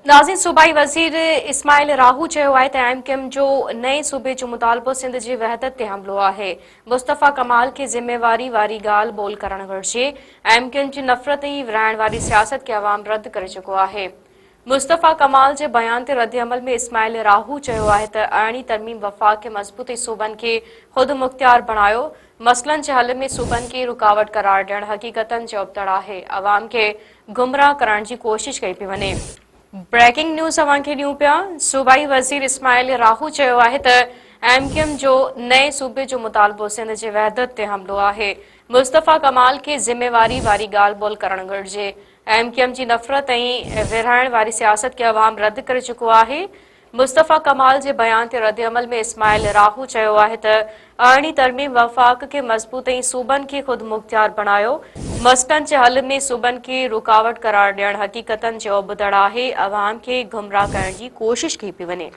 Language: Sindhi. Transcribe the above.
ناظرين صوبائي وزير اسماعيل راهو چيو آهي ته ايم ڪيو ايم جو نئين صوبي جو مطالبو سنڌ جي وحدت تي حملو آهي، مصطفيٰ ڪمال کي ذميواري واري ڳالهه ٻولهه ڪرڻ گهرجي، ايم ڪيو ايم جي نفرت ۽ ورهائڻ واري سياست کي عوام رد ڪري چڪو آهي. مصطفيٰ ڪمال جي بيان تي ردعمل ۾ اسماعيل راهو چيو آهي ته ارڙهين ترميم وفاق کي مضبوط ۽ صوبن کي خودمختيار بڻايو، مسئلن جي حل ۾ صوبن کي رڪاوٽ قرار ڏيڻ حقيقتن جي ابتڙ آهي، عوام کي گمراهه ڪرڻ جي ڪوشش ڪئي پئي وڃي. بريڪنگ نيوز اوهان کي ڏيون پيا، صوبائي وزير اسماعيل راهو چيو آهي ته ايم ڪيو ايم جو نئين صوبي جو مطالبو سنڌ جي وحدت تي حملو آهي، مصطفيٰ ڪمال کي ذميواري واري ڳالهه ٻولهه ڪرڻ گهرجي، ايم ڪيو ايم جي نفرت ۽ ورهائڻ واري سياست کي عوام رد ڪري چڪو آهي، مصطفيٰ ڪمال جي بيان تي ردعمل ۾ اسماعيل راهو چيو آهي ته ارڙهين ترميم وفاق کي مضبوط ۽ صوبن کي خودمختيار بڻايو، مسئلن جي حل ۾ صوبن کي رڪاوٽ قرار ڏيڻ حقيقتن جي ابتڙ آهي، عوام کي گمراهه ڪرڻ جي ڪوشش ڪئي پئي وڃي.